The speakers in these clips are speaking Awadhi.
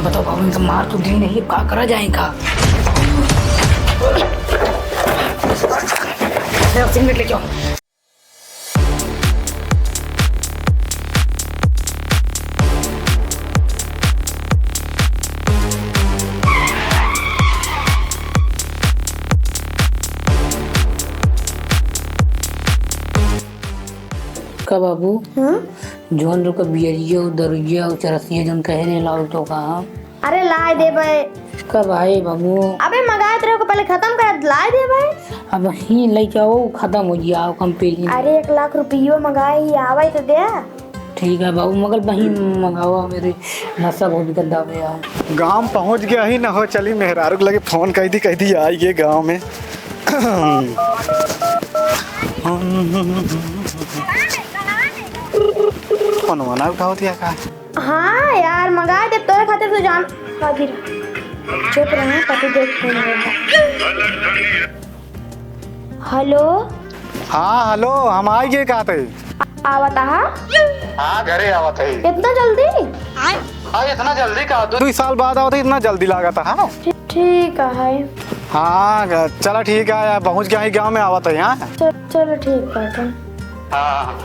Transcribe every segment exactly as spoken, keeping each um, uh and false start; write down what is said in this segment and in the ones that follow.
बताओ बाबू, इनका मार तो दी नहीं, का करा जाए इनका? ले, सिगरेट लेके आओ। का बाबू? हाँ? जौन रुका बियरिया और दरुइया और चरसिया जौन कहे रहे लाल तो का? अरे लाए देबे। कब आए बाबू? अबे मंगाए तेरे को पहले खत्म कर, लाए देबे। अब ही लेके आओ, खत्म हो गया, आओ हम पी लेंगे। अरे एक लाख रुपयो मंगाए ही, आवे तो दे। ठीक है बाबू, मगर वहीं मंगावा, मेरे नशा बहुत गंदा हो गया। गाँव पहुँच गया ही ना हो, चली मेहरारू के लगे फोन कइ दी, कइ दी आई ये गाँव में। फोनवा ना उठावत या का? हाँ यार, मंगाए देब तोरे खातिर, तू जान। हाजिर। चुप रहे, पति देख फोन करता। हेलो। हाँ, हेलो, हम आइ गए कहत ही। आवत हा? हाँ, घरे आवत ही। इतना जल्दी? हाँ, इतना जल्दी का? दो, दो साल बाद आवत ही, इतना जल्दी लागत हा? ठी-, ठीक है। हाँ, चला ठीक है, पहुँच गया ही गाँव में, आवत ही, हाँ? चल, चलो ठीक बाटे। हाँ।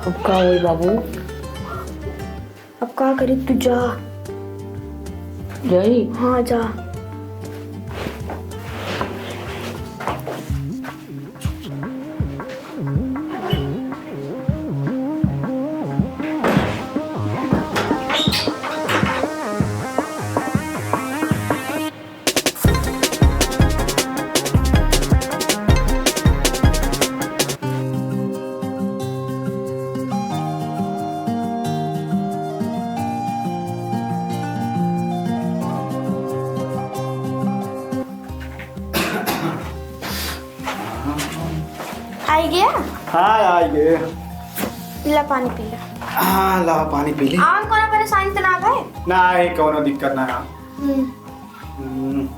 अब का होई बाबू? अब का करी, तू जा। जाई? हाँ, जा। आइ गया? हाँ, आइ गए। ला पानी पी ला। हाँ, ला पानी पी ले। और कोनो परेशानी तो ना है? ना है, कोनो दिक्कत ना है। हम्म। हम्म।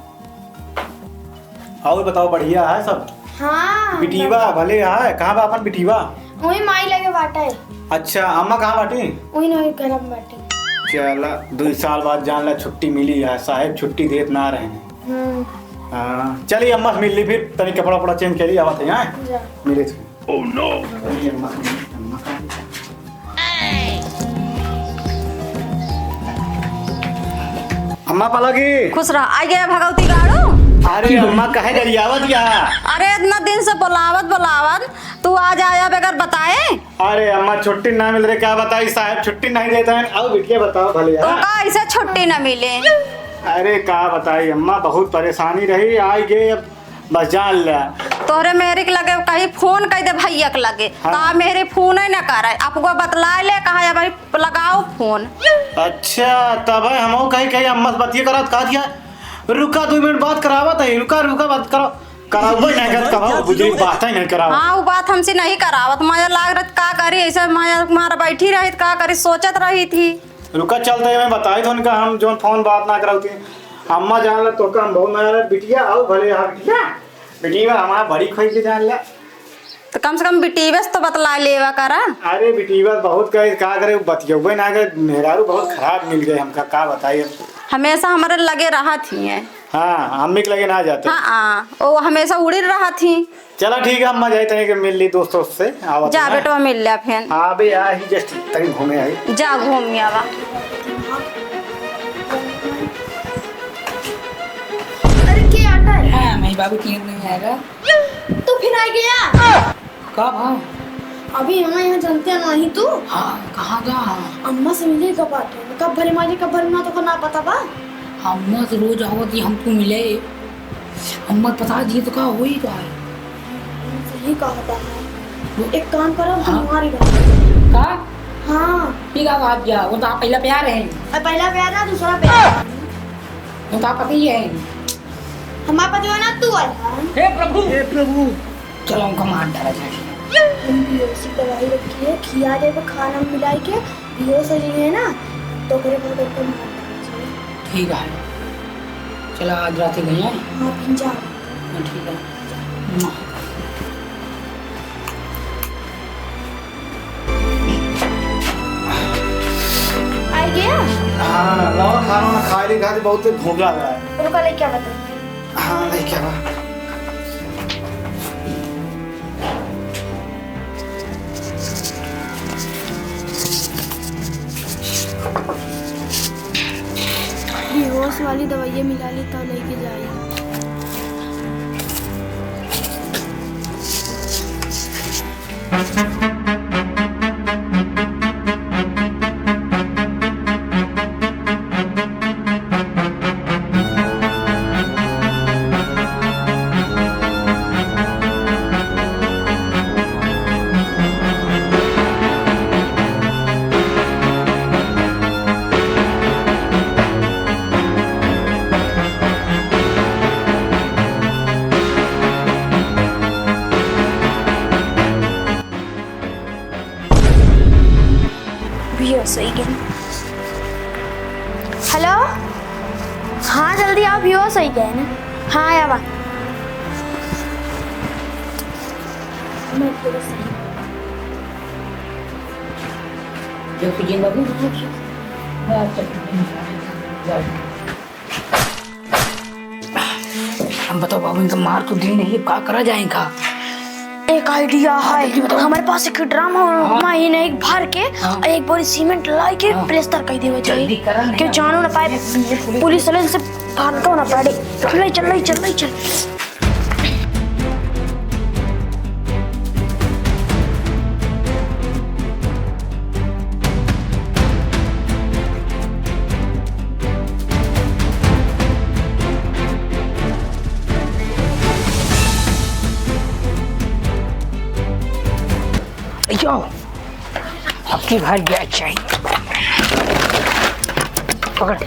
और बताओ, बढ़िया है सब? हाँ, बिटिवा बढ़िया। भले है, कहाँ बा अपन बिटिवा? वही माई लगे बाटे। अच्छा, अम्मा कहाँ बाटी? वही नहीं, घर में बाटी। चला, दो साल बाद जान ला छुट्टी मिली है, साहेब छुट्टी देत ना रहे। हम्म। हाँ, चली अम्मा से मिल ली, फिर तनी कपड़ा उपड़ा change करी, आवत है, हाँ? जा। मिले थे। Oh no! अम्मा पलगी। खुश रह। आइ गया भगवती गाड़ू। अरे अम्मा, काहे गरियावत या? अरे इतना दिन से बोलावत बोलावत तू आ जाया बगैर बताए। अरे अम्मा, छुट्टी ना मिल रही, का बताई, साहेब छुट्टी नहीं देता है। आओ बिटिया, बताओ भले तो यार। का ऐसे छुट्टी ना मिले? अरे का बताई अम्मा, बहुत परेशानी रही, आइ गए अब। बस जान ले। तोहरे मेहरी के लगे कहीं फोन कइ दे भैया के लगे, हाँ। तो मेहरी फोन ही ना करे। आपको बतला ले, कहा या भाई लगाओ फोन। अच्छा, तब है हमहू कहीं, कहीं अम्मा से बतिये करत कहा दिया, "रुका, दो मिनट बात करावत है, रुका, रुका, बात कराओ।" करावो नहीं करत, कहो, बुझी बात ही नहीं करावत। हाँ, वो बात हमसे नहीं करावत। मजा लाग रहा, का करी, ऐसे मजा मारा बैठी रही, का करी, सोचत रही थी। रुका, चलते हैं, मैं बताई तो उनका, हम जौन फोन बात ना करावती। अम्मा जान ला, तोहका हम बहुत मजा ला। बिटिया, आओ भले यहाँ, बिटिया। बिटिया हमारा बड़ी खोई के जान ला। तो कम से कम बिटिया से तो बतला लेवा करा। अरे बिटिया बहुत कहे, का करे, बतियौबे ना करे, मेहरारू बहुत खराब मिल गए हमका, का बताई अब। हमेशा हमारे लगे रहत ही है। हाँ, अम्मी के लगे ना जाते। हाँ, हाँ, वो हमेशा उड़ी रहत ही। चला ठीक है, अम्मा जाई तनी के मिल ली दोस्तों से, आवत जा है। बेटवा मिल ले फिर। हाँ, अबे आ ही just तनी घूमे आई। जा घूम आवा। अरे के आता है? हाँ, मैं बाबू की नहीं आएगा। तू फिर आ गया? कब हाँ? अभी हमारे यहाँ जानते हैं नहीं तू? हाँ, कहाँ का? अम्मा से मिले का बात है। कब भरे मारे, कब भरे ना, तो को ना पता बा? अम्मा से रोज आवत ही हमको मिले। अम्मा बता दिए तो का होई तो है। सही कहा था। वो एक काम करो, हम हाँ? तुम्हारी बात। का? हाँ। ठीक है, आप जा। वो तो आप पहला प्यार है। अरे पहला प्यार ना, दूसरा प्यार। वो तो आप पता ही है। हमारा पति ना तू आया। हे प्रभु। हे प्रभु। चलो उनका मार डाला जाए। हम बेहोशी दवाई रखी है, खिया दे, खाना में मिलाई के। बेहोश हो जाइए ना, तो ओकरे बाद ओकर मार डाला जाए। ठीक है, चला आज रात ही गई है। हाँ, फिर जाओ। हाँ, ठीक है। आइ गया? हाँ, लो, और खाना वाना खा ली, खा ली, बहुत भूख लग रहा है। रुका, लेके आवा तो। हाँ, लेके आवा। बेहोश वाली दवाइयाँ मिला ली, तब लेके जाई। बेहोश होइ गए। हेलो, हाँ, जल्दी आओ, बेहोश होइ गए ना। हाँ, आवा। हम बताओ बाबू, इनका मार तो दी नहीं, का करा जाए इनका? एक आइडिया है। जल्दी बताओ। हमारे पास एक ड्रम है, हाँ। वहाँ इन्हें एक भर के हाँ। और एक बोरी सीमेंट लाई के हाँ। प्लास्टर कर देवे चाहिए। जल्दी करा, नहीं क्यों तो जानो ना पाए, ये पुलिस पुलिस वाले से भाग ना पड़े। चल, चल, चल, चल। यो, अब की बार गया चाहिए। पकड़।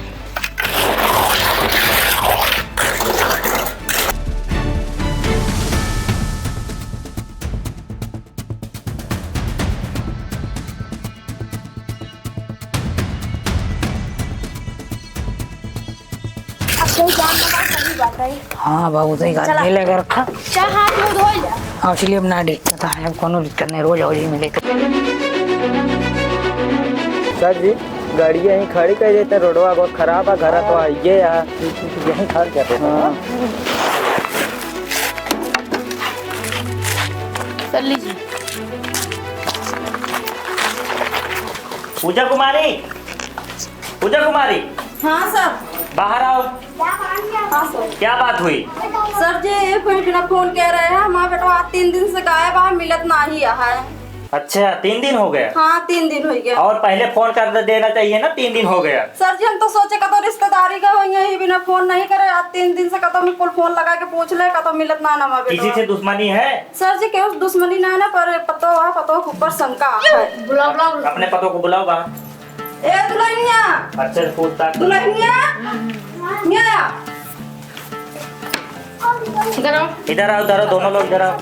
अब कोई जान ना पाए, सही बात है। हाँ बाबू, सही बात। चला। ले लेके रखा। चाहे हाथ मुंह धो ले। हाँ, इसलिए अब ना दिक्कत है, अब कोनो दिक्कत नहीं, रोज आओ जी मिले तो। सर जी, गाड़ी यहीं खड़ी कर देते, रोडवा बहुत खराब है, घर तो आइए यार। यहीं खड़ जाते हैं। हाँ। कर लीजिए। पूजा कुमारी, पूजा कुमारी। हाँ सर। बाहर आओ। हाँ सर। क्या बात हुई? सर जी, ये कोई बिना फोन कह रहे हैं, हमारा बेटवा आज तीन दिन से गायब है, मिलत नाही है। अच्छा, तीन दिन हो गया? हाँ, तीन दिन हो गया। और पहले फोन कर दे-, देना चाहिए ना, तीन दिन हो गया। सर जी, हम तो सोचे कतो रिश्तेदारी का होइहैं, यही बिना फोन नहीं करे। आज तीन दिन से कतो में कुल फोन लगा के पूछ ले, कतो मिलत ना, ना हमारा बेटवा। किसी से दुश्मनी है? सर जी, केहू से दुश्मनी ना है ना, पर पतो है, पतो के ऊपर शंका है। बुलाओ, बुलाओ। अपने पतो को बुलाओ बाहर। ए दुल्हनिया। अच्छा, पूछताछ। दुल्हनिया। यहाँ आ। इधर आओ। इधर आओ, इधर आओ, दोनों लोग इधर आओ।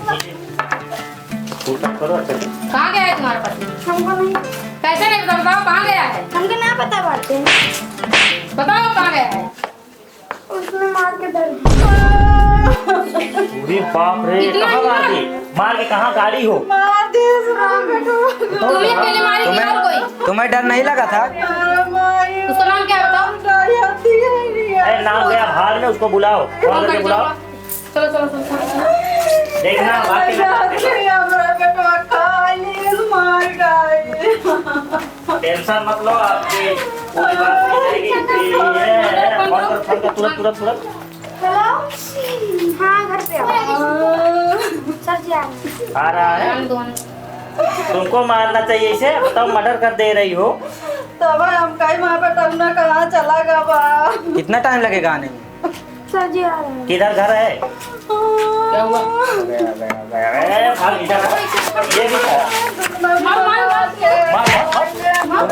पूछताछ करो, अच्छा से। कहाँ गया है तुम्हारा पति? हमको नहीं। कैसे नहीं पता, बताओ, कहाँ गया है? हमको ना पता बात है। बताओ, कहाँ गया है? उसने मार के धर दिया। अरे बाप रे, इतना कहाँ मार मारा? दी? मार के कहाँ गाड़ी हो? मार दिया, सुना बेटो। तुम ही अकेले मारी कि तुम्हें, और कोई? तुम्हें डर नहीं लगा था? अरे माई, उसका नाम क्या है बताओ? गाड़ी आती है, नहीं ए, नाम आती। गया भाड़ में, उसको बुलाओ। फोन करके बुलाओ। चलो, चलो, चलो, चलो, चलो। देखना, बाकी मैं जान गई, हमारा बेटवा खाई, मार गई। टेंशन मत लो, आपकी पूरी बात हो जाएगी। ये है, फोन कर, फोन कर, तुरंत, तुरंत, तुरंत। हेलो, हाँ, घर पे आओ। सर जी आ रहे हैं। आ रहा है? तुमको मारना चाहिए इसे, बताओ, मर्डर कर दे रही हो। तब हम कहीं वहाँ पे टंगना कहाँ चला गवा। कितना टाइम लगेगा आने में? सर जी आ रहे हैं। किधर घर है? क्या हुआ? अरे, अरे, अरे, अरे, भाग इधर। ये भी है। मार, मार, मार। मार, मार, मार।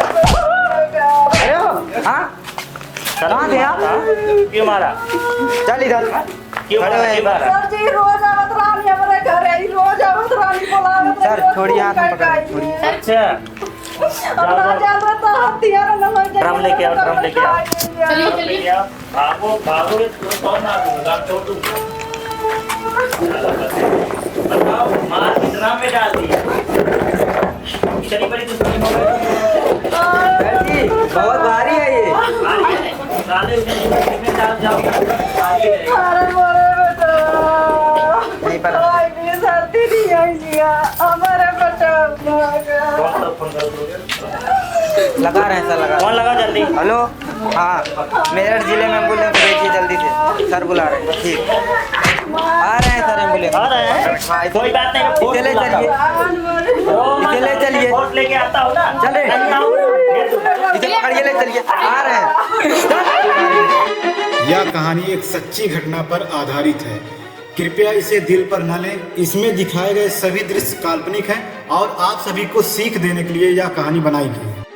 अरे, हाँ? सर, कहाँ थे आप? क्यों मारा? चल इधर। क्यों खड़े मारा? हुए। क्यों मारा? सर जी, रोज आवत रहनी हमरे घरे, ई रोज आवत रहनी, बोलावत रहनी, सर, रोज छोड़िए, फोन हाथ में करके पकड़िए, आई। छोड़िए। अच्छा। अब ना जाओ, जाओ। जान रहा था, हथियार ना हो जाए। ड्रम लेके आओ, ड्रम लेके आओ। चलिए, चलिए। भागो, भागो, ये तो कौन आ गया? छोड़ दो। बताओ, मार कितना में डाल दी? इतनी बड़ी दुश्मनी हो गई। सर जी, बहुत भारी है ये। भारी है? साले उन्हें जिंदगी में जाओ, जाओ, जाओ, जाओ। अरे मोरे बेटा। नहीं पता। भाई, मेरे साथी नहीं आई लिया। हमारे बचाओ, भागा। लगा रहे हैं सर, लगा। फोन लगा जल्दी। हेलो, हाँ, मेरठ जिले में एम्बुलेंस भेजिए जल्दी से, सर बुला रहे हैं। ठीक, आ रहे हैं सर एम्बुलेंस। आ रहे हैं? हाँ, इसे, कोई बात नहीं, इसे ले चलिए। रो मत, इसे ले चलिए। रिपोर्ट लेके आता हूँ ना। चले। नहीं आऊँ। ये तो इसे पकड़िए, ले चलिए। आ रहे हैं। यह कहानी एक सच्ची घटना पर आधारित है। कृपया इसे दिल पर न लें। इसमें दिखाए गए सभी दृश्य काल्पनिक हैं और आप सभी को सीख देने के लिए यह कहानी बनाई गई है।